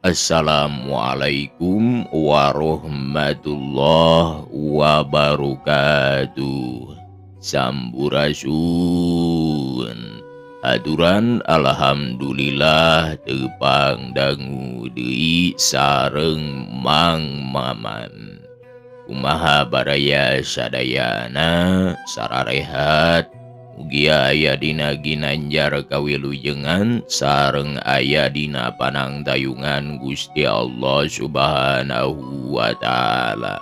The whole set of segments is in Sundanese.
Assalamualaikum warahmatullahi wabarakatuh. Sampurasun. Aturan alhamdulillah tepang dangu deui sareng Mang Maman. Kumaha baraya sadayana sararehat, mugi aya dina ginanjar kawilujengan sareng aya dina panangtayungan Gusti Allah Subhanahu wa taala.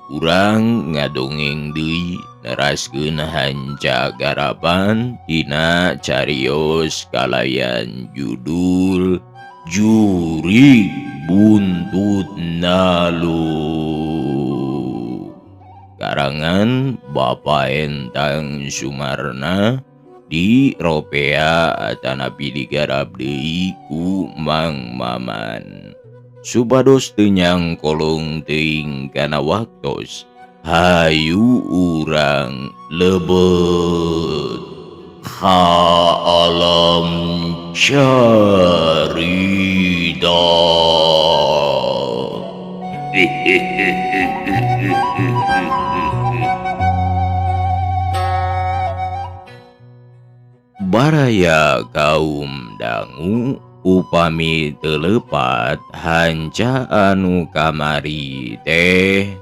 Urang ngadongeng deui neraskeun hanca garapan dina carios kalayan judul Jurig Buntut Naluk. Karangan Bapak Entang Sumarna di Ropea atanapi digarap deui ku Mang Maman. Supados teu nyangkolong teuing kana waktos, hayu urang lebet ka alam carita. Baraya kaum dangu upami teu leupat hanca anu kamari teh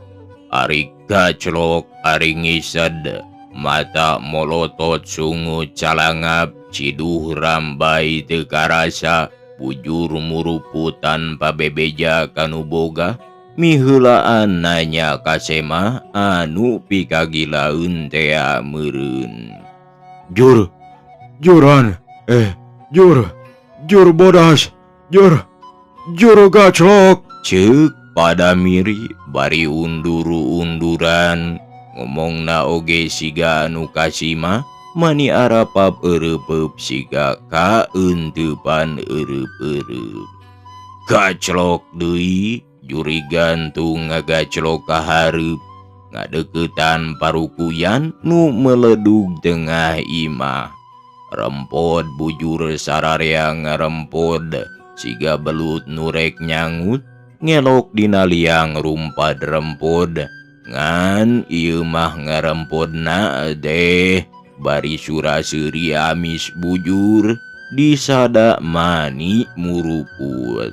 ari gaclok ari ngised mata molotot sungu calangap ciduh rambai teu karasa bujur muruput tanpa bebeja kanu boga miheulaan nanya ka Semah anu pikagilaeun tea meureun. Jur juran jur jur bodas jur jur gaclok, ceuk Padamiri bari undur-unduran ngomongna oge siga anu kasima mani arapap eureupeup siga kaeuntepan eureupeureub. Gaclok deui juri gantung ngagaclok ka hareup ngadeuketan parukuyan nu meledug tengah imah. Rempod bujur sararea ngarempod siga belut nurek nyangut ngelok dina liang rumpad rempod ngan ieu mah ngarempodna deh bari sura-seuri amis bujur disada mani muruput.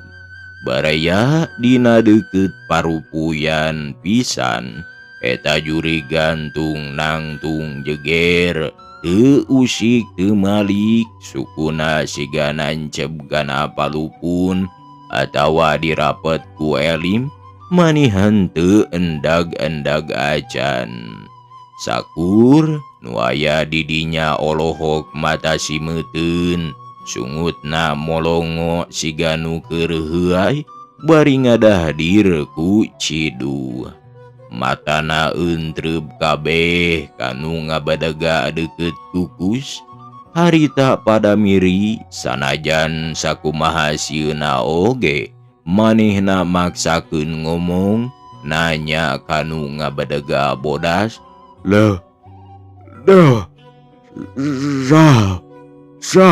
Baraya dina deukeut parupuyan pisan eta juri gantung nangtung jeger teu usik teu malik sukuna siga nancep kana palupun atawa dirapet ku elim manihan teu endag-endag acan. Sakur nu aya di dinya olohok mata simeuteun sungutna molongo siga nu keur heuay bari ngadahdir ku ciduh. Matana euntreub kabeh kanu ngabadega deukeut kukus. Harita Padamiri sanajan sakumaha sieuna oge manehna maksakeun ngomong nanya kanu ngabadega bodas. Leuh deuh sa sa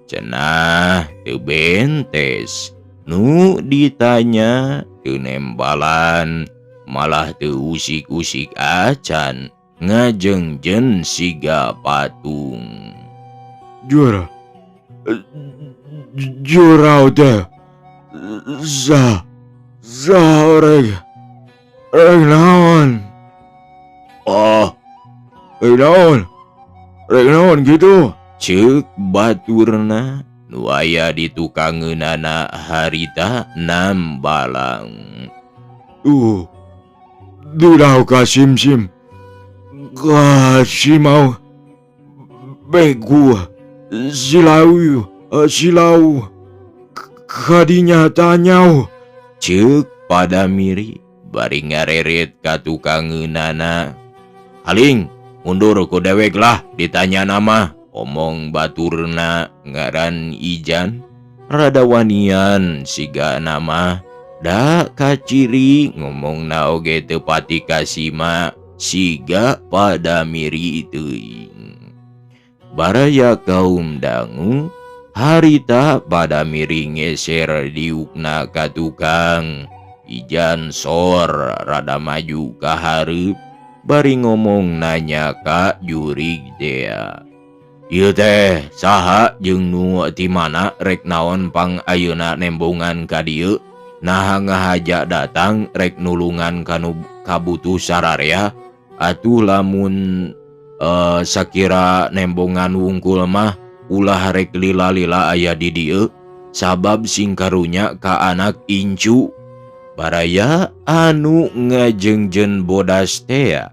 cenah teu bentes nu ditanya teu nembalan malah teu usik-usik acan ngajengjen siga patung. Jur jurau teh sa sa reg reg naon? Oh, reg naon? Reg naon gitu? Ceuk baturna nu aya di tukangeunana harita nambalang. Duh ka sim-sim kasimau begu silau silau kadinya tanyau, ceuk Padamiri bari ngareret ka tukangeunana. Haling mundur ku dewek lah ditanya nama, omong baturna ngaran Ijan rada wanian siga nama da kaciri ngomongna oge teu pati kasima siga Padamiri teuing. Baraya kaum dangu Harita pada miring ngeser diukna ka tukang. Ijan sor rada maju ka hareup bari ngomong nanya ka jurig tea. Ieu teh saha jeung nu ti mana rek naon pang ayeuna nembongan ka dieu? Naha ngahaja datang rek nulungan kanu kabutuh sararea? Atuh lamun sakira nembongan wungkul mah ulah rek lila-lila aya di dieu sabab sing karunya ka anak incu. Baraya anu ngajengjen bodas tea.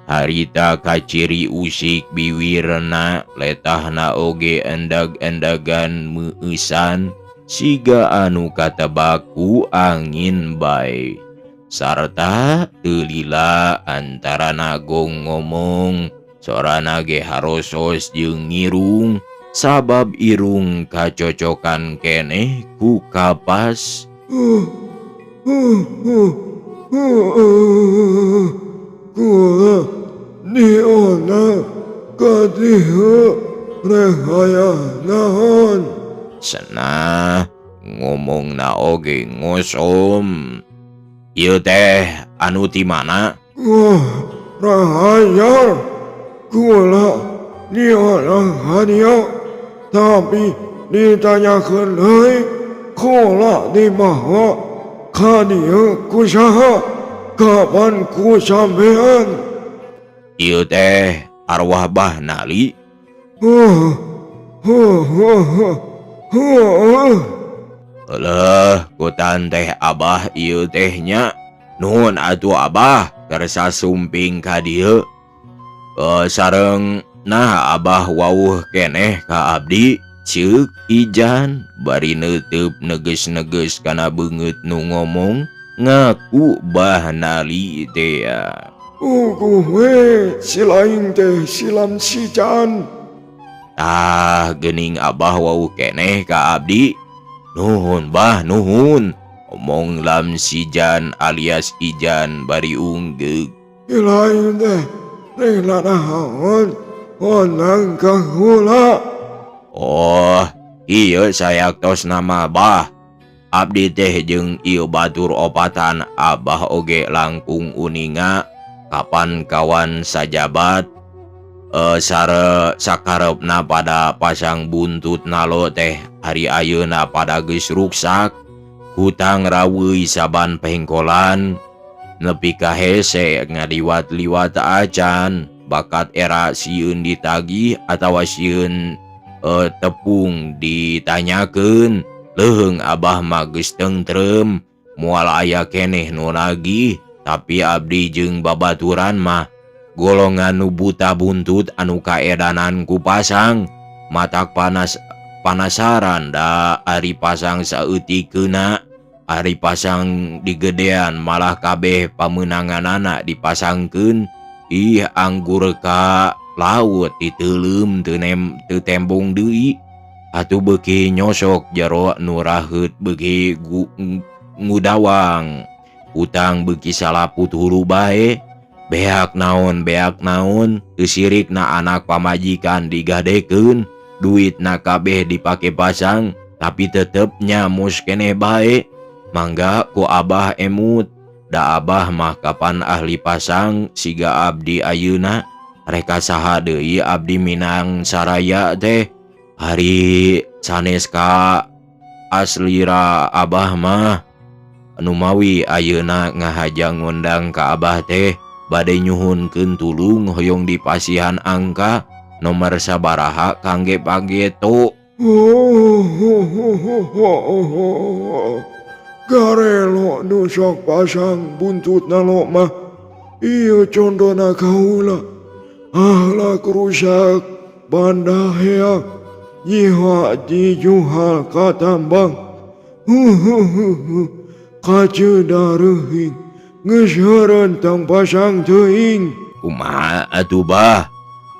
Harita kaciri usik biwirna letahna oge endag-endagan meueusan siga anu katebaku angin bae. Sarta teu lila antara nagong ngomong sorana ge harosos jeung ngirung sabab irung kacocokan keneh ku kapas. Kula diona kadieu rek aya naon? Senah ngomongna oge ngosom. Ieu teh anu ti mana? Wah, rahayar kula diona hadieu tapi ditanyakeun deui kula dibawa ka dieu ku saha? Kapan ku sampean? Ieu teh arwah Bah Nali. Eleuh, kutan teh abah ieu teh nya. Nuhun atuh abah kersa sumping ka dieu. Sareng nah abah wawuh keneh ka abdi ceuk Ijan bari neuteub neges-neges kana beungeut nu ngomong ngaku Bah Nali tea. Uguh we si lain teh silam si Jan. Tah geuning abah wawuh keneh ka abdi. Nuhun bah nuhun. Omong lam si Jan alias Ijan bari unggeug. Si lain teh rek nanaon onang ka hula. Oh, ieu sayaktos nama bah. Abdi teh jeung ieu batur opatan abah oge langkung uninga kapan kawan sajabat sare sakarepna pada pasang buntut nalo teh hari ayeuna pada geus ruksak hutang raweuy saban pengkolan nepi ka hese ngaliwat-liwat acan bakat era sieun ditagih atawa sieun tepung ditanyakeun. Leuheung abah mah geus tentrem moal aya keneh nu nagih tapi abdi jeung babaturan mah golongan nu buta buntut anu kaedanan ku pasang matak panas panasaran da ari pasang saeutikeuna ari pasang digedean malah kabeh pamenanganana dipasangkeun ih anggur ka laut diteuleum teu tembong deui. Atuh beuki nyosok jero nu raheut beuki ngudawang utang beuki salaput hulu bae beak naon teu sirikna anak pamajikan digadekeun duitna kabeh dipake pasang tapi tetep nyamos keneh bae mangga ku abah emut da abah mah kapan ahli pasang siga abdi ayeuna reka saha deui abdi minang saraya teh hari sanes ka aslira abah mah numawi ayeuna ngahaja ngundang ka abah teh bade nyuhunkeun tulung hoyong dipasihan angka nomor sabaraha kangge pageto. Garelo nu sok pasang buntut nalo mah ieu condona kaula ahlak rusak banda heak nyiha dijuhal katambang kacedareuhing geus heureun tong pasang teuing. Kumaha atuh bah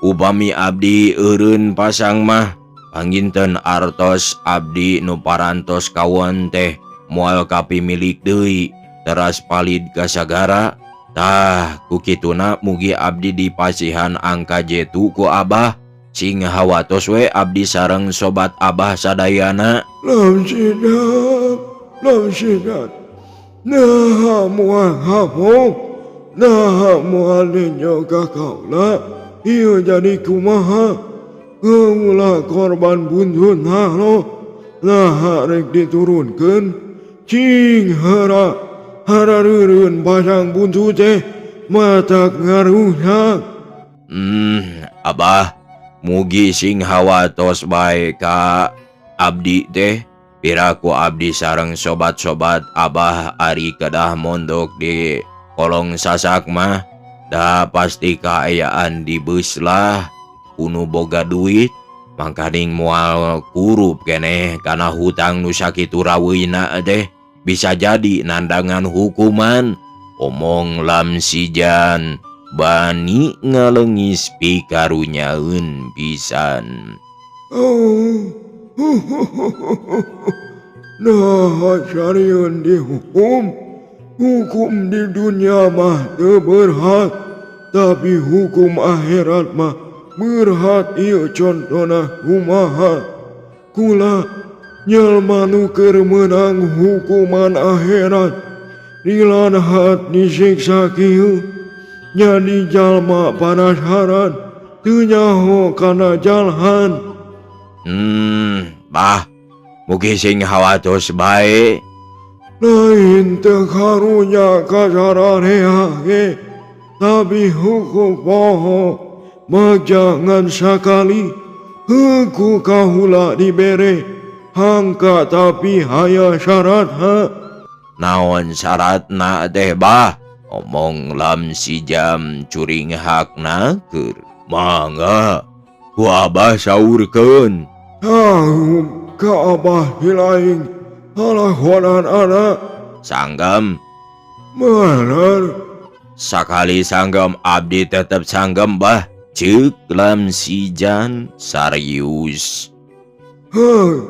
upami abdi eureun pasang mah panginten artos abdi nu parantos kawon teh moal kapimilik deui teras palid ka sagara. Tah ku kituna mugi abdi dipasihan angka jetu ku abah Sing hawatos we abdi sareng sobat Abah sadayana. Lam sidat, lam sidat. Nah moal hapok, nah moal nenjo ka kaula. Ieu jadi kumaha? Kaula korban buntut halo. Nah rek diturunkeun. Cing hara harareureun pasang buntut teh matak ngaruhna. Abah mugi sing hawatos bae ka abdi teh. Piraku abdi sareng sobat-sobat Abah ari kedah mondok di kolong sasak mah da pasti kaayaan di bus lah kuno boga duit mangkaning moal kurup keneh kana hutang nu sakitu rawina teh bisa jadi nandangan hukuman. Omong Lam Sijan bani ngalengis pikarunyaeun pisan. Oh. Nah syariun dihukum. Hukum di dunia mah teu berhak, tapi hukum akhirat mah berhak. Ieu contona kumaha? Kula jalma nu keur meunang hukuman akhirat dilanhat disiksa kieu jadi jalma panasaran teu nyaho kana jalhan. Bah, mugi sing hawatos bae. Lain teu karunya kasararea ge, tapi hukum poho mah jangan sakali. Heuku kahula dibere hangka tapi haya syaratna. Naon syaratna teh bah? Omong Lam Sijam curing hakna keur. Mangga ku Abah saurkeun. Ka Abah hilaing halahonan anak. Sanggem. Bener. Sakali sanggem abdi tetep sanggem bah. Ceuk Lam Sijan serius. Heuh,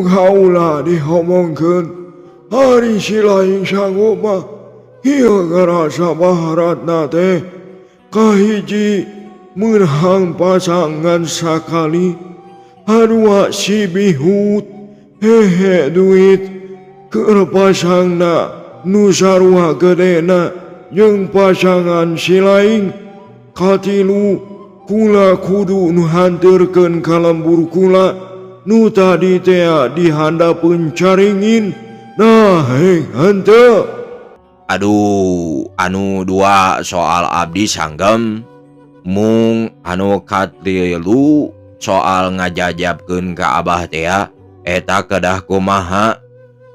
kaula dihomongkeun. Ari si laing sanggup mah ieu ngarasa baharatna teh. Kahiji meunang pasangan sakali, hadua si bihut hehe duit keur pasangna nu sarua gedena jeung pasangan si laing. Katilu kula kudu nu hanteurkeun ka lembur kula nu tadi tea dihandapeun caringin. Nah heng henteu. Aduh, anu dua soal abdi sanggem. Mung anu katilu soal ngajajabkeun ka Abah tea eta kedah kumaha?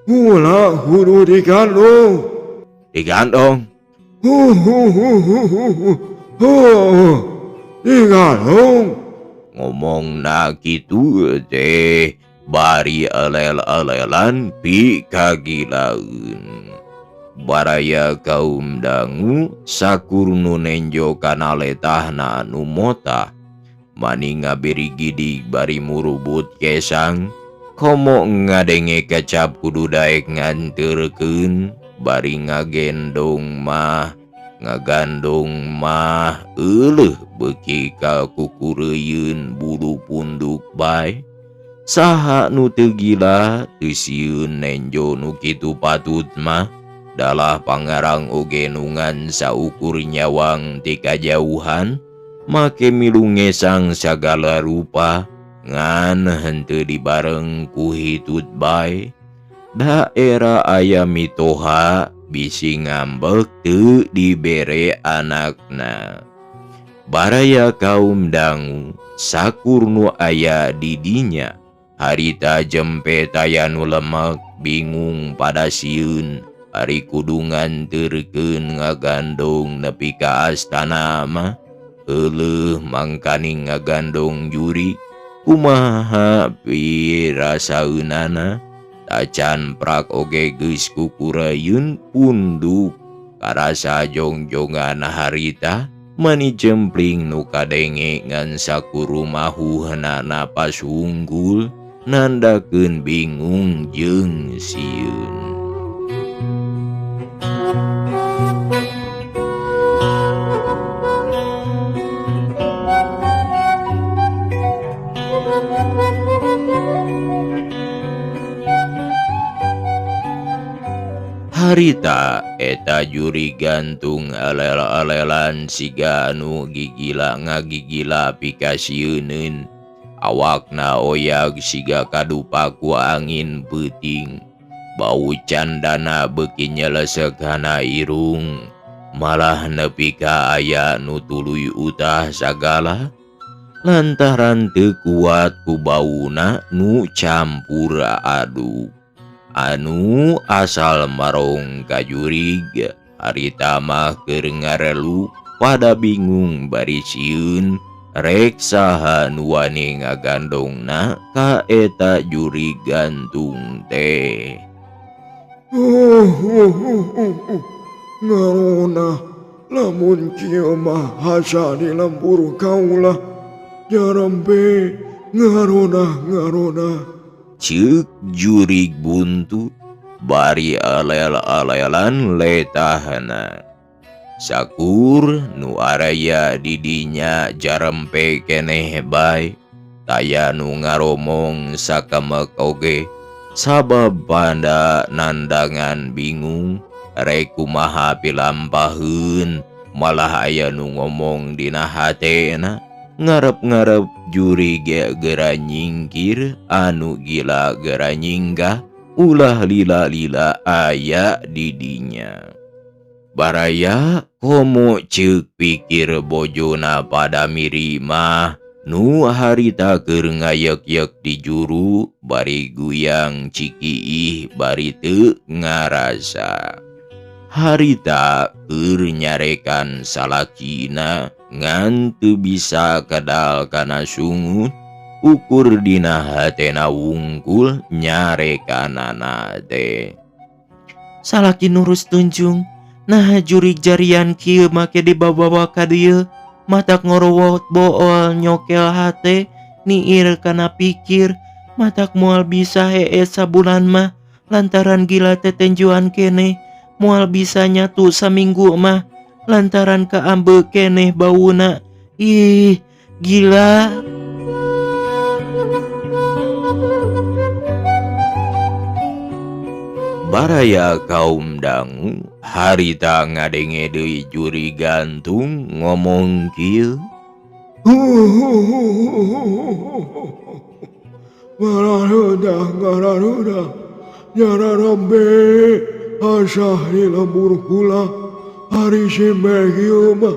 Kula kudu digandong. Digandong? Digandong. Ngomongna kitu teh bari elel-elelan pi kagilaeun. Baraya kaum dangu sakur nu nenjo kana letahna nu motah mani ngabirigidig bari murubut kesang komo ngadenge kecap kudu daek nganterkeun bari ngagendong mah ngagandong mah euleuh beuki ka kukureuyeun bulu punduk bae. Saha nu teu gila teu sieun nenjo nu kitu patut mah. Dalah pangarang oge nungan saukur nyawang ti kajauhan make milu ngesang sagala rupa ngan henteu dibareng ku hitut bae. Daerah aya mitoha bisi ngambek teu dibere anakna. Baraya kaum dangu sakur nu aya di dinya harita jempe taya nu lemek bingung pada sieun. Ari kudu nganterkeun ngagandong nepi ka astana mah euleuh mangkaning ngagandong juri kumaha pirasaeunana tacan prak oge geus kukurayun punduk karasa jongjongan harita mani jempling nu kadenge ngan sakurumahuhna napas unggul nandakeun bingung jeung sieun. Harita eta jurig gantung alel-alelan siga anu gigila ngagigila pikasieuneun. Awakna oyag siga kadupa ku angin peuting. Bau candana beuki nyelesek kana irung. Malah nepi ka aya nu tuluy utah sagala lantaran teu kuat ku bauna nu campur aduk. Anu asal marong ka jurig harita mah keur ngarelu pada bingung bari sieun rek saha nu wani ngagandongna ka eta jurig gantung teh. Ngarona lamun kieu mah asa di lembur kaula jarambe ngarona ngarona. Ceuk jurig buntu bari alel-alelan letahna. Sakur nu araya didinya jarempe keneh bae taya nu ngaromong sakemek oge sabab panda nandangan bingung rek kumaha pilampaheun malah aya nu ngomong dina hatena ngarep-ngarep jurig gera nyingkir anu gila gera nyinggah ulah lila-lila aya didinya. Baraya komo ceuk pikir bojona pada miri mah nu harita keur ngayek-yek di juru bari guyang cikiih bari teu ngarasa. Harita keur nyarekan salakina ngan teu bisa kadal kana sungut ukur dina hatena wungkul nyarekanana teh. Salaki nurus tunjung nah jurig jarian kieu make dibawa-bawa ka dieu matak ngorowot bool nyokel hate niir kana pikir matak moal bisa hee sabulan mah lantaran gila tetenjuan kene moal bisa nyatu saminggu mah lantaran kaambe keneh bauna. Ih gila. Baraya kaum dangu harita ngadenge deui jurig gantung ngomong kieu. Ngararuda ngararuda nyararambe asa di lembur kula ari simbe kieu mah.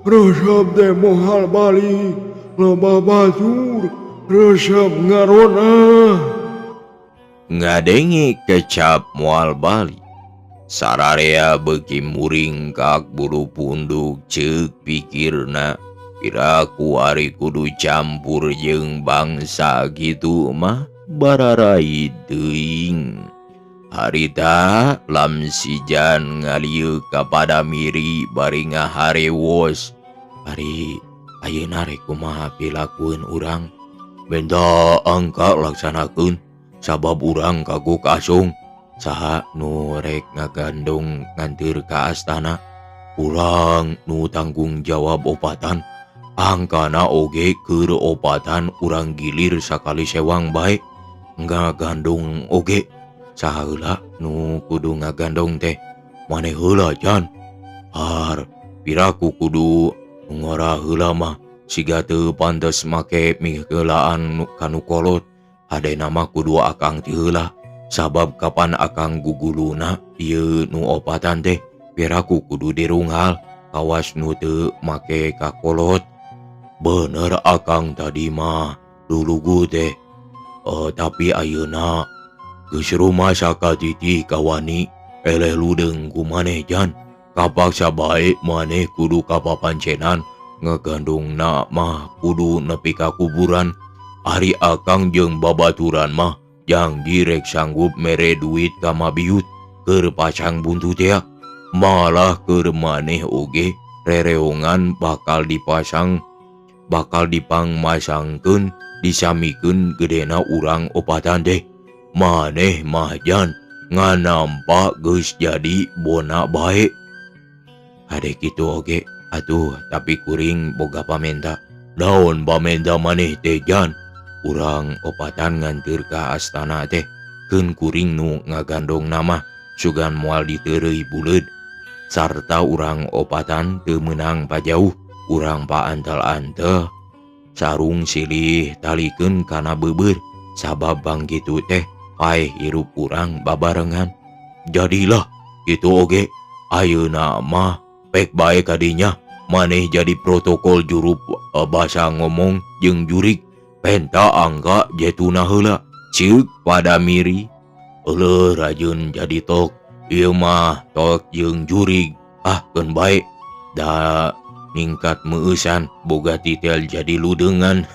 Resep teh moal bali loba batur resep ngarona. Ngadenge kecap moal bali sararea beuki muringkak bulu punduk ceuk pikirna piraku ari kudu campur jeung bangsa kitu mah bararai teuing. Harita lamsijan ngalieu ka Padamiri bari ngaharewos. Ari ayeuna rek kumaha pilakueun urang? Benda angka laksanakeun sabab urang kagok asung. Saha nu rek ngagandong nganteur ka astana? Urang nu tanggung jawab opatan. Angkana oge keur opatan urang gilir sakali sewang bae ngagandong oge. Saha heula nu kudu ngagandong teh? Maneh heula jan. Har piraku kudu ngora heula mah siga teu pantes make miheulaan kanu kolot. Hadena mah kudu akang ti heula sabab kapan akang guguluna ieu nu opatan teh piraku kudu dirunghal kawas nu teu make kakolot. Bener akang tadi mah lulugu teh. Tapi ayeuna geus rumasa katitih kawani eleh ludeung ku maneh jan. Kapaksa bae maneh kudu kapapancenan ngagandongna mah kudu nepi ka kuburan. Ari akang jeung babaturan mah jangji rek sanggup mere duit ka mabiut keur pacang buntu tea. Malah keur maneh oge rereongan bakal dipasang bakal dipangmasangkeun disamikeun gedena urang opatan teh. Maneh mah jan nganampak geus jadi bona bae. Hade kitu oge atuh tapi kuring boga pamenta. Naon pamenta maneh teh jan? Urang opatan nganteur ka astana teh Keun kuring nu ngagandong nama sugan moal diteureuy buleud sarta urang opatan teu meunang pajauh urang paantel-antel sarung silih talikeun kana beubeur sabab bang kitu teh paeh hirup urang babarengan. Jadilah kitu oge ayeuna mah pek bae kadinya maneh jadi protokol juru basa ngomong jeung jurig penta angka jetuna heula ceuk Padamiri. Euleuh rajeun jadi tok ieu mah tok jeung jurig ah keun bae da ningkat meueusan boga titel jadi ludeungan.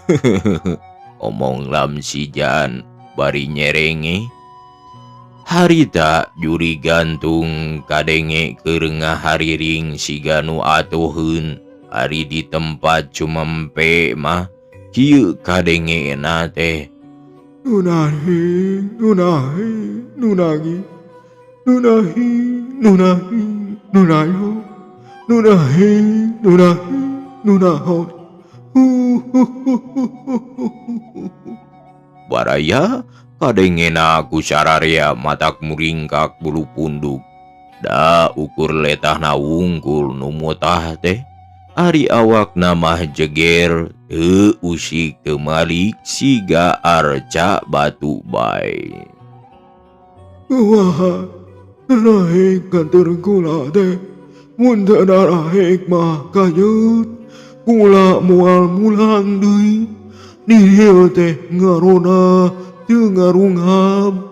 Omong Lamsijan bari nyerenge. Harita juri gantung kadenge keurengah hariring siga nu atuheun ari di tempat cumempe mah kieu kadengena teh. Nunahi nunahi nunagi nunahi nunahi nunayo nunahi nunahi nunahon. Baraya kadengena ku sararea matak muringkak bulu punduk. Da ukur letahna wungkul nu motah teh. Ari awakna mah jeger teu usik teu malik siga arca batu bae. Wah, naik kantor kula teh. Mun teu naraek mah kayut kula moal mulang deui. Di dieu teh ngarona teu ngarunghab.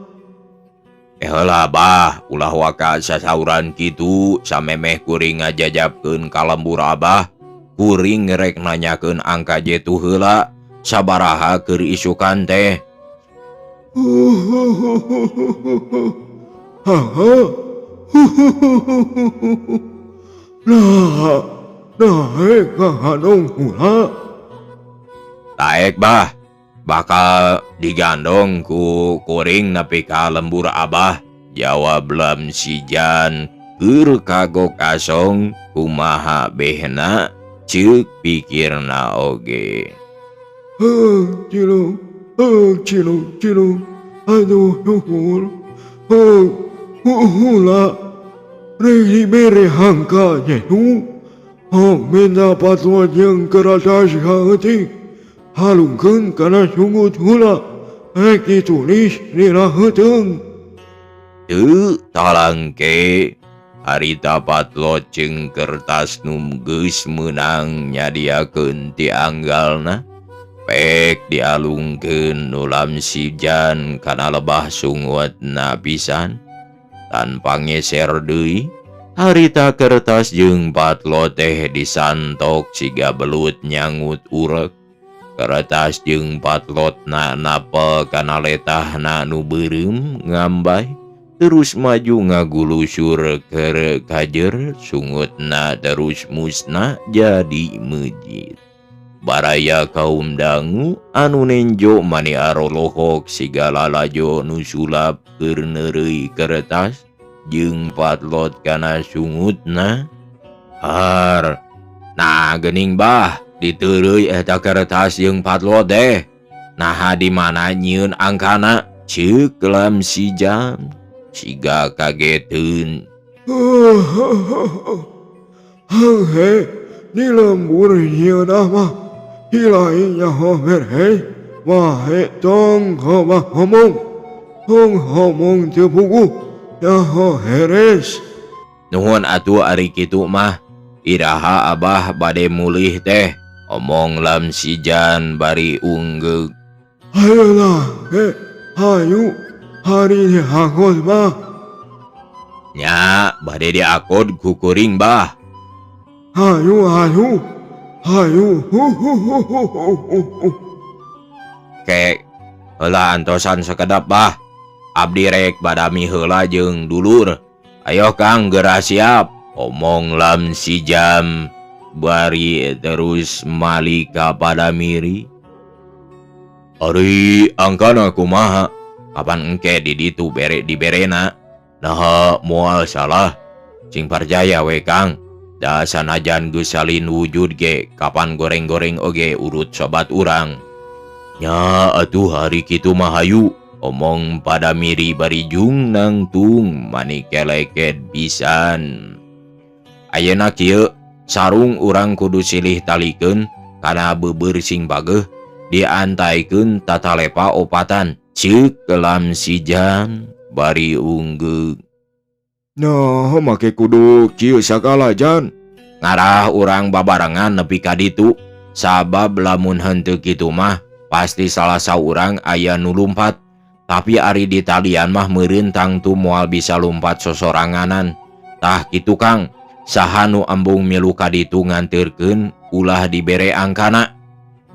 Heula bah, ulah waka sasauran kitu samemeh kuring ngajajabkeun ka lembur abah. Kuring rek nanyakeun angka jetu heula sabaraha keur isukan teh. Nah, naek ka kula. Taek bah, bakal digandong ku kuring nepi ka lembur abah, jawab Lamsijan keur kagok asong kumaha behna ceuk pikirna oge. Heuh, cilu, heuh, cilu, cilu, aduh nuhul, heuh, hula, rek dibere hangka jetu, hong minta patwa jeung kertas heutik. Halungkeun kana sungut heula rek ditulis dina heuteung. Teu talangke harita patlot jeung kertas nu geus meunang nyadiakeun ti anggalna pek dialungkeun nu Lamsijan kana lebah sungutna pisan tanpa ngeser deui. Harita kertas jeung patlot teh disantok siga belut nyangut urek. Kertas jeung patlotna napel kana letahna nu beureum ngambay terus maju ngagulusur keur kajer sungutna terus musna jadi meujit. Baraya kaum dangu anu nenjo mani arolohok siga lalajo nu sulap keur neureuy kertas jeung patlot kana sungutna. Har, nah geuning bah diteureuy eta kertas jeung patlot teh. Naha di mana nyieun angkana ceuk Lamsijan siga kageteun. Hang he di lembur nyieun mah hilai nyaho berhe wae tong homa homong hong homong teu puguh nyaho heres. Nuhun atuh ari kitu mah iraha abah bade mulih teh, omong Lamsijan bari unggeug. Hayolah he, hayu hari diangkut mah. Nya bade diangkut ku kuring bah. Hayu hayu hayu hu hu hu hu hu. Ke heula antosan sakedap bah. Abdi rek badami heula jeung dulur. Ayo Kang geura siap, omong Lamsijan bari terus malik ka Padamiri. Ari angkana kumaha? Kapan engke di ditu bere diberena? Naha moal salah. Cing parjaya we Kang. Da sanajan geus salin wujud ge kapan goreng-goreng oge urut sobat urang. Nya atuh hari kitu mah hayu. Omong pada miri bari jung nangtung mani keleket pisan. Ayeuna kieu sarung urang kudu silih talikeun kana beubeur sing bageuh diantaikeun tatalepa opatan ceuk Lam Sijan bari unggeug. Nah, make kudu kieu sagala jan. Ngarah urang babarengan nepi ka ditu sabab lamun henteu kitu mah pasti salah saurang aya nu lumpat. Tapi ari di talian mah meureun tangtu moal bisa lumpat sosoranganan. Tah kitu Kang, saha nu embung milu ka ditu nganteurkeun ulah dibere angkana.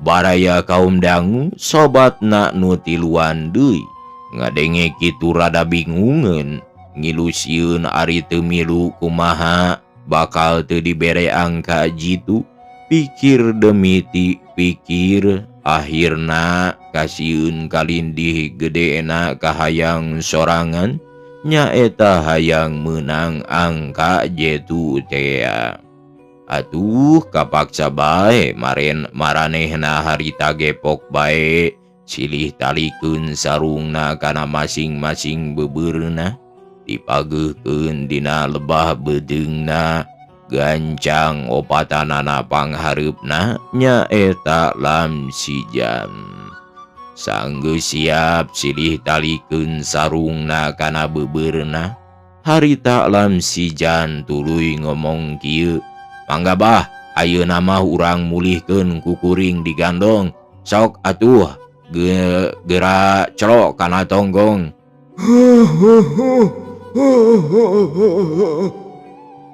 Baraya kaum dangu sobatna nu tiluan deui ngadenge kitu rada bingungeun ngilu sieun ari teu milu kumaha bakal teu dibere angka jitu. Pikir demi ti pikir akhirna kasieun kalindih gedeena kahayang sorangan nyaeta hayang meunang angka jitu tea. Atuh kapaksa bae maren maranehna harita gepok bae silih talikeun sarungna kana masing-masing beubeurna dipageuhkeun dina lebah beudeungna gancang opatanana panghareupna nyaeta Lam Sijan. Sanggeus siap silih talikeun sarungna kana beubeurna harita Lam Sijan tuluy ngomong kieu, mangga bah ayeuna mah urang mulihkeun ku kuring digandong sok atuh geura celok kana tonggong.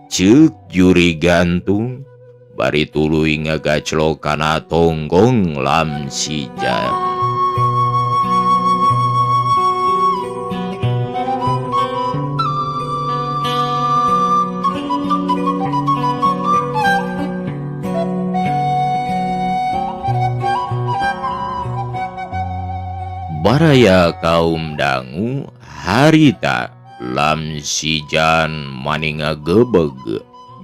Ceuk juri gantung bari tuluy ngagaclok kana tonggong Lam Sijan. Baraya kaum dangu harita Lam Sijan mani ngagebeg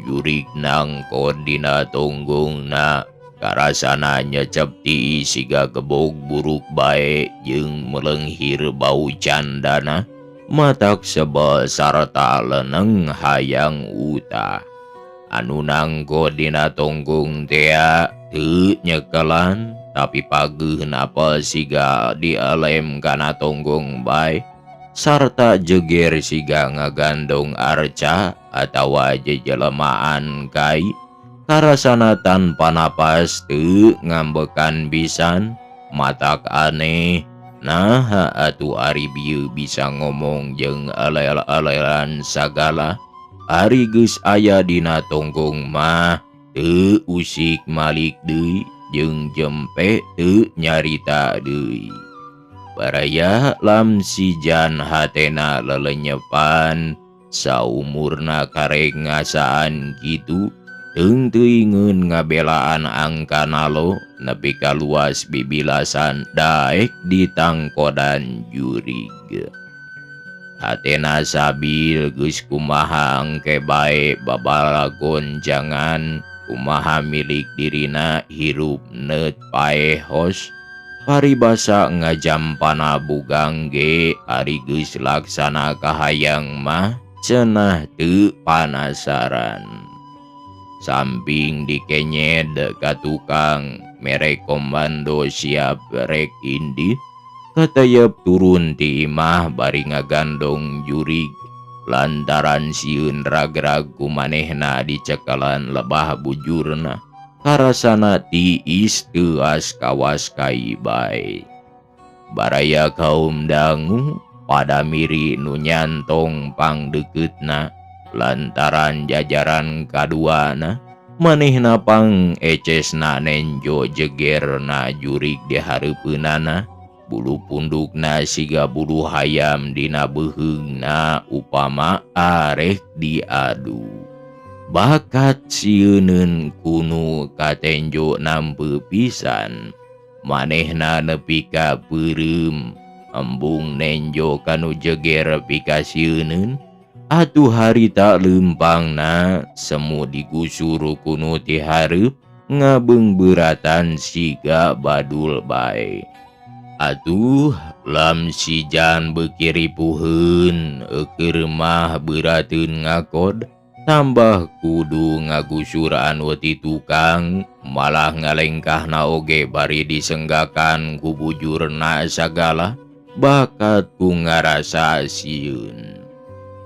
jurig nangkon dina tonggongna karasana nyecep ti siga gebog buruk bae jeung melenghir bau candana matak sebel sarta leneng hayang utah. Anu nangko dina tonggong tea teu nyekelan tapi pageuh napel siga dialem kana tonggong bae sarta jeger siga ngagandong arca atawa jejelemaan kai karasana tanpa napas teu ngambekan pisan matak aneh. Naha atuh ari bieu bisa ngomong jeung alel-alelan sagala ari geus aya dina tonggong mah teu usik malik deui jeung jempe teu nyarita deui. Baraya Lam Sijan hatena lelenyepan saumurna karek ngasaan kitu teung teuingeun ngabelaan angka nalo nepi ka luas bibilasan daek ditangkodan jurig. Hatena sabil geus kumaha engke bae babalagon jangan kumaha milik dirina hirup neut paeh hos. Paribasa ngajampana bugang ge ari geus laksana kahayang mah cenah teu panasaran. Samping dikenyed ka tukang mere komando siap rek indit katayep turun ti imah bari ngagandong jurig lantaran sieun ragrag ku manehna dicekalan lebah bujurna karasana tiis teuas kawas kai bae. Baraya kaum dangu pada miri nu nyantong pangdekeutna lantaran jajaran kaduana manehna pang ecesna nenjo jegerna jurig di hareupeunana bulu pundukna siga bulu hayam dina beuheungna upama arek diadu. Bakat sieuneun kunu katenjo nampe pisan manehna nepi ka peureum embung nenjo kanu jeger pikasieuneun atuh harita leumpangna semu digusur kunu ti hareup ngabeungbeuratan siga badul bae. Atuh Lamsijan beuki ripuheun eukeur mah beurateun ngakod tambah kudu ngagusur anu ti tukang malah ngalengkahna oge bari disenggakan ku bujurna sagala bakat ku ngarasa sieun.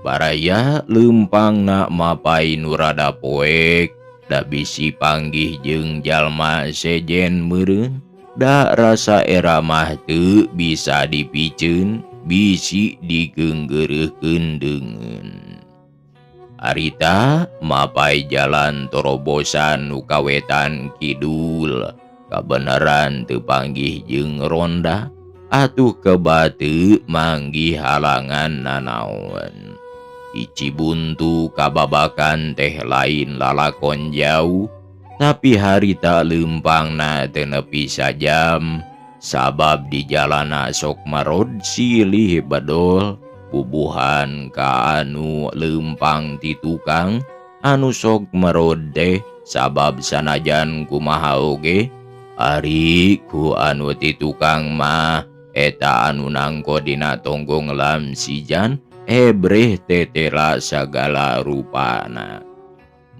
Baraya leumpangna mapai nu rada poek da bisi panggih jeung jalma sejen meureun. Da rasa era mah teu bisa dipiceun, bisi digeunggeureuhkeun deungeun. Harita mapai jalan torobosan nu ka wetan kidul, kabeneran teu panggih jeung ronda, atuh kebate manggih halangan nanaon. Di Cibuntu kababakan teh lain lalakon jauh, tapi harita leumpangna teu nepi sajam sabab di jalana sok marod silih bedol bubuhan ka anu leumpang ti tukang anu sok marod teh sabab sanajan kumaha oge ari ku anu ti tukang mah eta anu nangko dina tonggong Lamsijan ebreh tetela sagala rupana.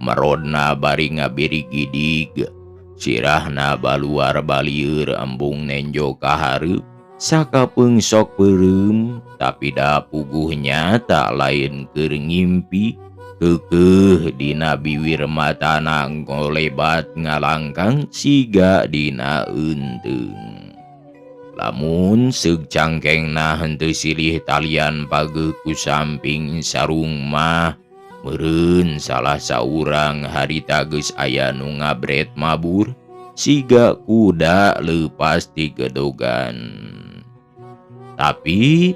Merodna bari ngabiri gidig, sirahna baluar balieur embung nenjo ka hareup, sakapeung sok peureum, tapi da puguh nyata lain keur ngimpi, keukeuh dina biwir matana ngolebat ngalangkang siga dina eunteung. Lamun seug cangkengna henteu silih talian pageuh ku samping sarung mah, meureun salah saurang harita geus aya nu ngabret mabur siga kuda leupas ti gedogan. Tapi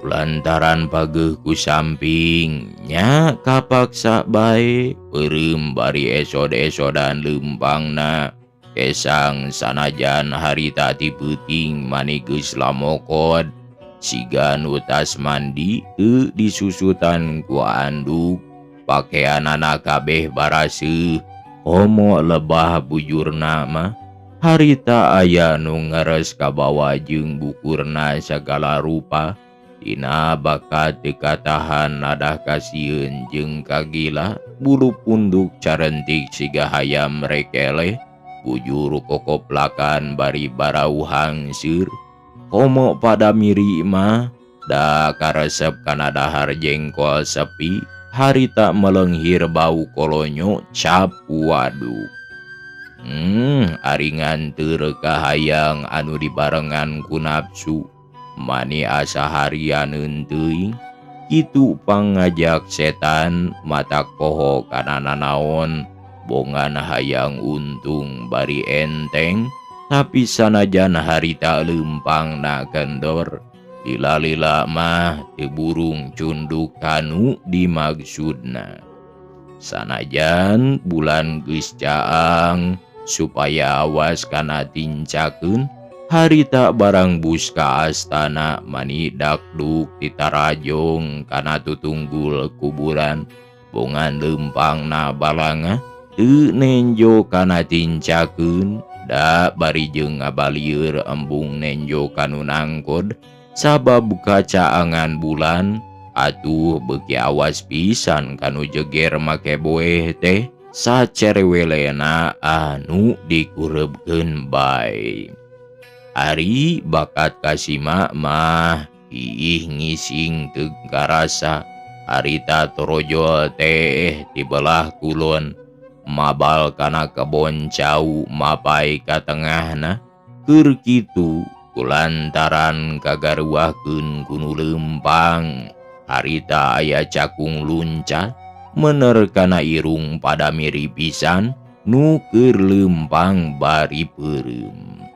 lantaran pageuh ku samping nya kapaksa bae peureum bari esod-esodan leumpangna kesang sanajan harita ti peuting mani geus lamokod siga nu tas mandi teu disusutan ku anduk. Pakaianana kabeh baraseuh komo lebah bujurna mah harita aya nu ngeres kabawa jeung bukurna sagala rupa dina bakat teu katahan nadah kasieun jeung kagila bulu punduk carentik siga hayam rekeleh bujur kokoplakan bari barauhang seur komo pada miri mah da karesep kana dahar jengkol sepi harita melenghir bau kolonyo cap waduk. Ari nganteur kahayang anu dibarengan ku nafsu mani asa harianeun teuing kitu pangajak setan matak poho kana nanaon bongan hayang untung bari enteng tapi sanajan harita leumpangna kendor. Lila-lila mah teu burung cunduk kanu dimaksudna. Sanajan bulan geus caang supaya awas kana tincakeun harita barang bus ka astana mani dakduk titarajong kana tutunggul kuburan bongan leumpangna balanga teu nenjo kana tincakeun da bari jeung ngabalieur embung nenjo kanu nangkod sabab kacaangan bulan atuh beuki awas pisan kanu jeger make boeh teh sacerewelena anu dikureubkeun bae. Ari bakat kasima mah iih ngising teu karasa harita torojol teh ti belah kulon mabal kana kebon cau mapai ka tengahna keur kitu kulantaran kagaruahkeun ku nu leumpang harita aya cakung luncat mener kana irung pada miri pisan nu keur leumpang bari peureum.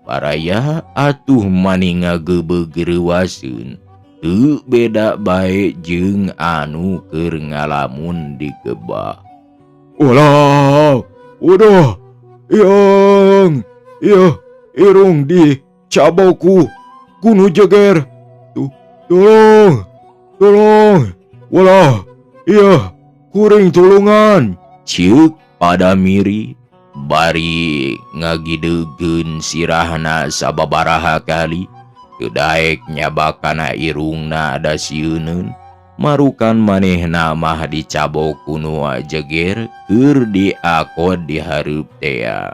Baraya atuh mani ngagebeug reuaseun teu beda bae jeung anu keur ngalamun di gebah. Ulah, udah, yang, iya, irung di caboku kunu jeger. Tolong, tolong, walah, iya, kuring tulungan. Ciuk pada miri, Bari ngagidegeun sirahna sababaraha kali teu daek nyabak kana irungna da sieuneun marukan manehna mah dicabok ku nu jeger keur diakod di hareup tea.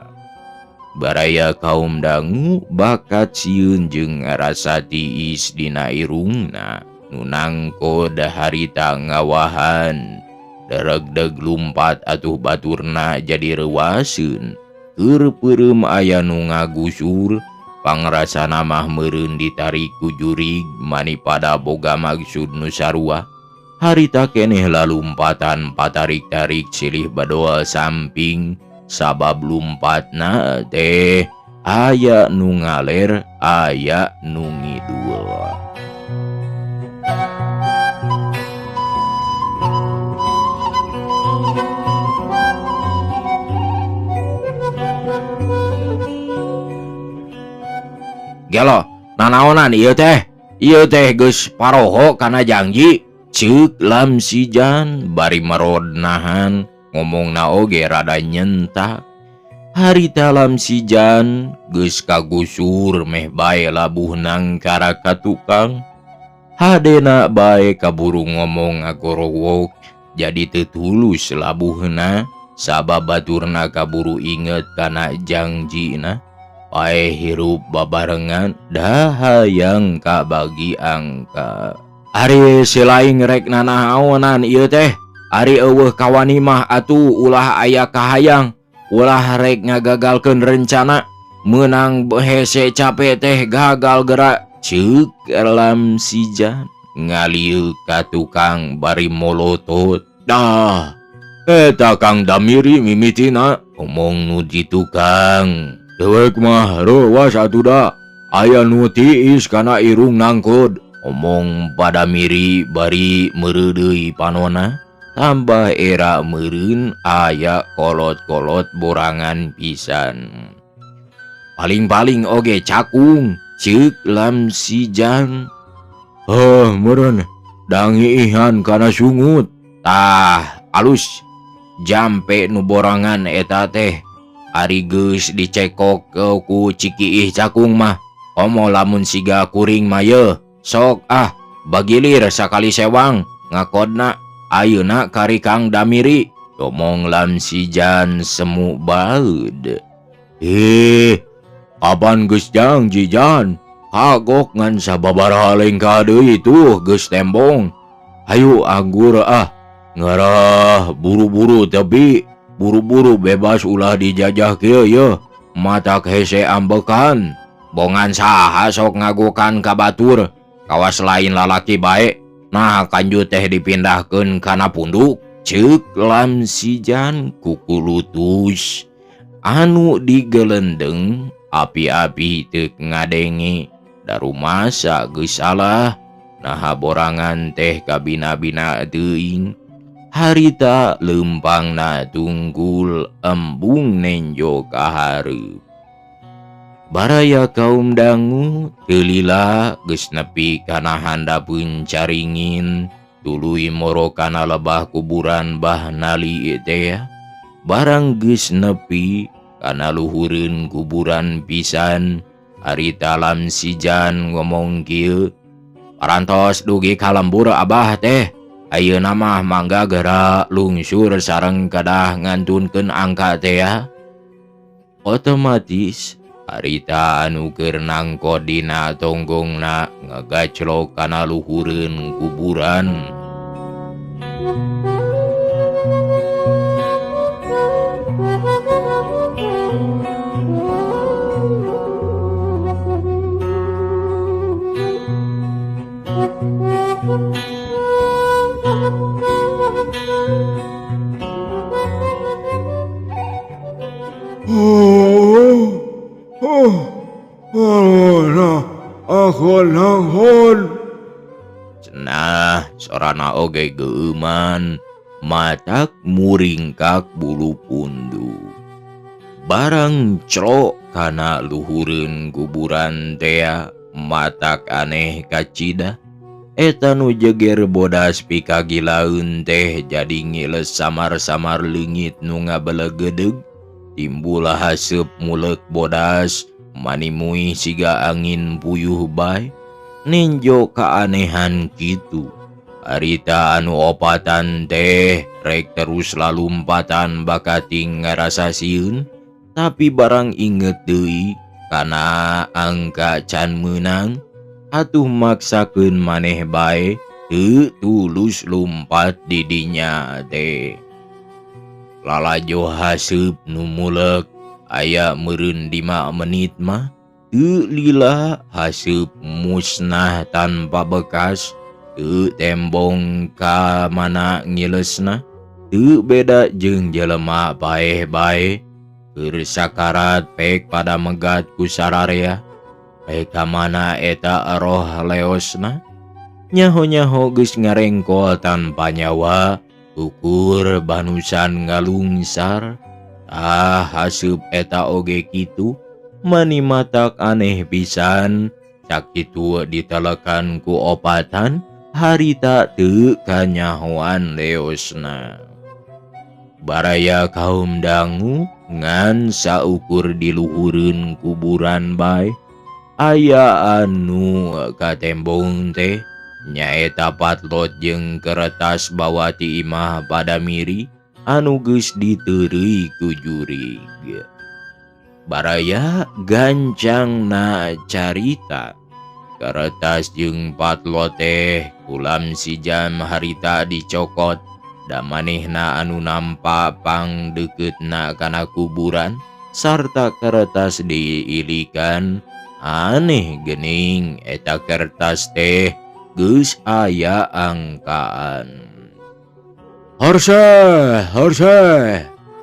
Baraya kaum dangu bakat sieun jeung ngarasa tiis dina irungna nu nangkod harita ngawahan. Deregdeg lumpat atuh baturna jadi reuaseun. Keur peureum aya nu ngagusur, pangrasana mah meureun ditarik ku jurig mani pada boga maksud nu sarua. Harita keneh lalumpatan patarik-tarik silih badoa samping sabab lumpatna teh aya nu ngaler aya nu ngidul. Gelo, nanaonan ieu teh geus paroho kana janji. Ceuk Lam Sijan bari merod nahan ngomongna oge rada nyentak. Harita Lam Sijan geus kagusur meh bae labuh nangkara ka tukang. Hadena bae kaburu ngomong ngagorowok jadi teu tulus labuhna sabab baturna kaburu inget kana jangjina. Pae hirup babarengan dahayang kabagi angka. Ari silaing rek nanaonan ieu teh. Ari eueuh kawani mah atuh ulah aya kahayang, ulah rek ngagagalkeun rencana. Meunang hese cape teh gagal gerak. Ceuk Lam Sijan ngalieu ka tukang bari molotot. Dah eta Kang Damiri mimitina omong nu di tukang. Dewek mah reuas atuh da aya nu tiis kana irung nangkod. Omong pada miri bari meureudeuy panona. Tambah era meureun aya kolot-kolot borangan pisan. Paling-paling oge cakung. Ceuk Lam Sijan. Heuh meureun dangiihan kana sungut. Tah alus jampe nu borangan eta teh. Ari geus dicekok ku cikiih cakung mah. Komo lamun siga kuring mah yeuh. Sok ah bagilir sakali sewang ngakodna ayeuna kari Kang Damiri. Omong Lam Sijan semu baeud. Kapan geus janji jan? Kagok ngan sababaraha lengkah deui tuh geus tembong. Hayu anggur ah ngarah buru-buru tapi buru-buru bebas ulah dijajah kieu yeuh. Matak hese ambekan. Bongan saha sok ngagokan ka batur. Kawas lain lalaki bae. Nah kanju teh dipindahkeun kana punduk. Ceuk Lam Sijan kukulutus. Anu digelendeng api-api teu ngadenge. Darumasa geus salah. Naha borangan teh kabina-bina teuing. Harita lempangna tunggul embung nenjo ka hareup. Baraya kaum dangu teu lila geus nepi kana handapeun caringin tuluy moro kana lebah kuburan Bah Nali teh. Barang geus nepi kana luhureun kuburan pisan. Harita Lam Sijan ngomong kieu, parantos dugi ka lembur abah teh. Ayeuna mah mangga geura lungsur sareng kedah ngantunkeun angka teh ya. Otomatis harita anu keur nangkod dina tonggongna ngagaclok kana luhureun kuburan. Cenah sorana oge geuman matak muringkak bulu pundu. Barang clok kana luhureun kuburan tea matak aneh kacida. Eta nu jeger bodas pikagilaeun teh jadi ngiles samar-samar leungit nu ngabelegedeg. Timbul haseup mulek bodas manimui siga angin puyuh bae ninjo keanehan kitu. Harita anu opatan teh rek terus lalumpatan bakating ngarasa sieun, tapi barang inget deui kana angka can meunang atuh maksakeun maneh bae teu tulus lumpat di dinya teh. Lalajo haseup nu mulek aya meureun 5 menit mah teu lila haseup musnah tanpa bekas. Teu tembong ka mana ngilesna, teu beda jeung jelema paeh bae. Keur sakarat pek pada megat ku sararea. Pek ka mana eta roh leosna? Nyaho-nyaho geus ngarengkol tanpa nyawa, ukur banusan ngalungsar. Ah, haseup eta oge kitu, mani matak aneh pisan, sakitu ditelekan ku opatan. Harita teu kanyahoan leosna. Baraya kaum dangu ngan saukur di luhureun kuburan bae aya anu katembong teh nyaeta patlot jeung kertas bawa ti imah pada miri anu geus diteureuy ku jurig. Baraya gancangna carita. Kertas jeung patlot teh kulam si jam harita dicokot da manehna anu nampa pang deuketna kana kuburan sarta kertas diilikan. Aneh geuning eta kertas teh geus aya angkaan. Horse horse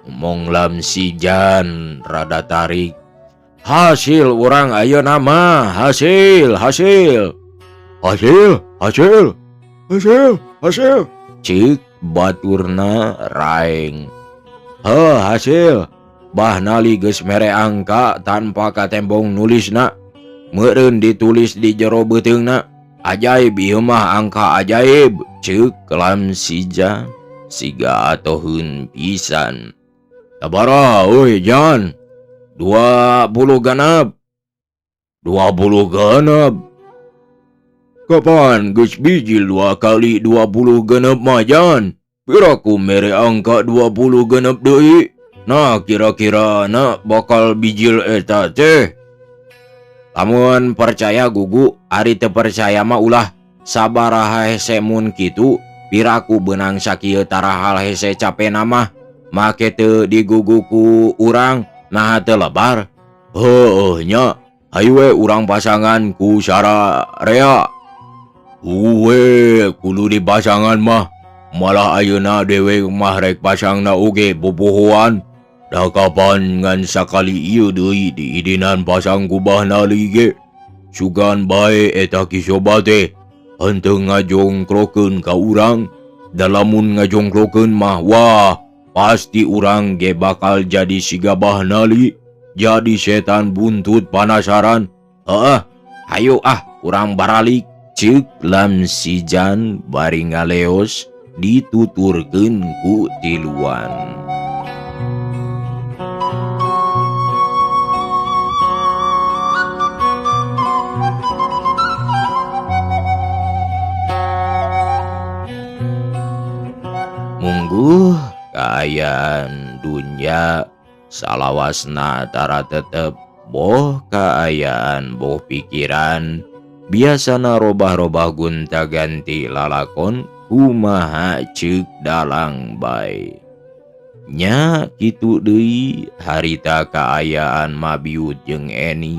omong lam si jan rada tarik. Hasil urang ayeuna mah hasil hasil hasil hasil hasil hasil cik baturna raeng. Heuh hasil Bah Nali geus mere angka tanpa katembong nulisna, meureun ditulis di jero beuteungna. Ajaib ieu mah angka ajaib ceuk lam sija siga atoheun pisan. Sabaraha euy jan? 20 genep. 20 genep. Kapan geus bijil 2 kali 20 genep mah jan? Piraku mere angka 20 genep deui? Nah kira-kira na bakal bijil eta teh. Lamun percaya gugu, ari teu percaya mah ulah. Sabaraha hese mun kitu, piraku beunang sakieu tarahal hese capena mah. Make teu digugu ku urang. Nah teu lebar. Heueuh nya, hayu we urang pasangan ku sararea. Uwe kudu dipasangan mah. Malah ayeuna dewe mah rek pasangna oge bobohoan. Da kapan ngan sakali ieu deui diidinan pasang ku Bah Nali ge. Sugan bae eta Ki Soba teh henteu ngajongkrokeun ka urang. Da lamun ngajongkrokeun mah wah pasti urang ge bakal jadi siga Bah Nali, jadi setan buntut panasaran. Heeh, hayu ah urang baralik ceuk lam sijan bari ngaleos dituturkeun ku tiluan. Mungguh kaayaan dunya salawasna tara tetep boh kaayaan boh pikiran biasana robah-robah gonta-ganti lalakon kumaha ceuk dalang bae. Nya kitu deui harita kaayaan Mabiut jeung Eni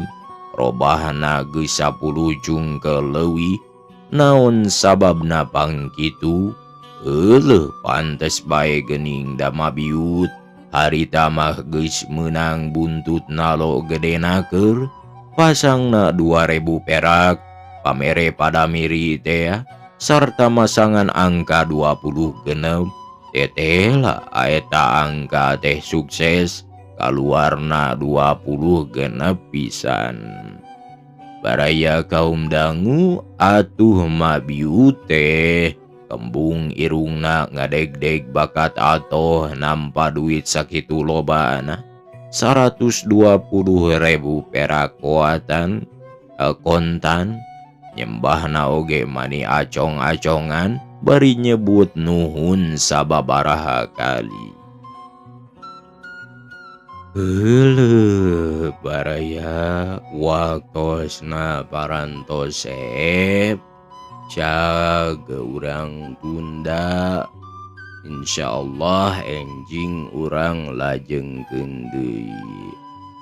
robahna geus 10 jungkel leuwih. Naon sababna pang kitu? Euleuh pantes bae geuning da Mabiut harita mah geus meunang buntut nalo gedena keur pasangna 2000 perak pamere pada miri teh sarta masangan angka 20 genep. Teteh lah eta angka teh sukses kaluarna 20 genep pisan. Baraya kaum dangu atuh Mabiut teh kembung irungna ngadegdeg bakat atoh nampa duit sakitu lobana. 120.000 perak koatan kontan nyembahna oge mani acong-acongan bari nyebut nuhun sababaraha kali. Heuleuh baraya waktosna parantos seep cag urang tunda insyaallah enjing urang lajengkeun deui.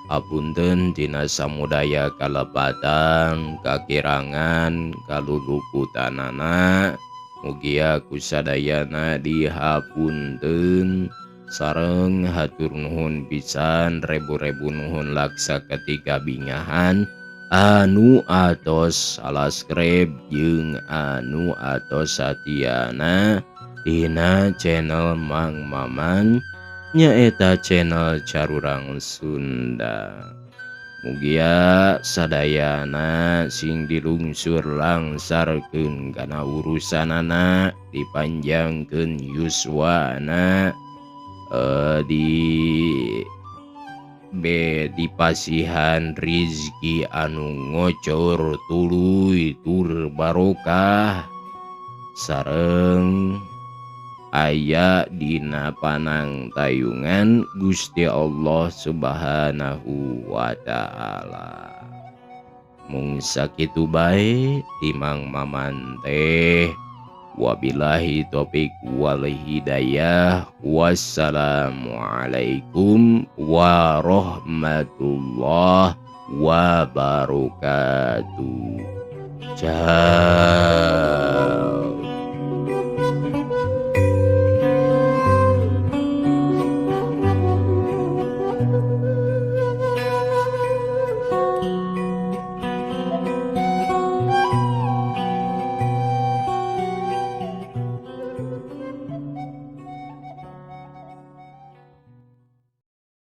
Apunten tina samudaya kalepatan kakirangan kaluluputanana mugia kusadayana dihapunten sareng hatur nuhun pisan rebu-rebu nuhun laksa ketika bingahan anu atos salaskreb jeung anu atos satiana dina channel Mang Maman nyaeta channel Carurang Sunda. Mugia sadayana sing dilungsur langsarkeun kana urusanana dipanjangkeun yuswana di dipasihan rizki anu ngocor tuluy tur barokah sareng aya dina panangtayungan Gusti Allah Subhanahu wa ta'ala. Mung sakitu bae timang Maman teh. Wabillahi taufik wal hidayah. Wassalamualaikum warahmatullahi wabarakatuh. Ciao.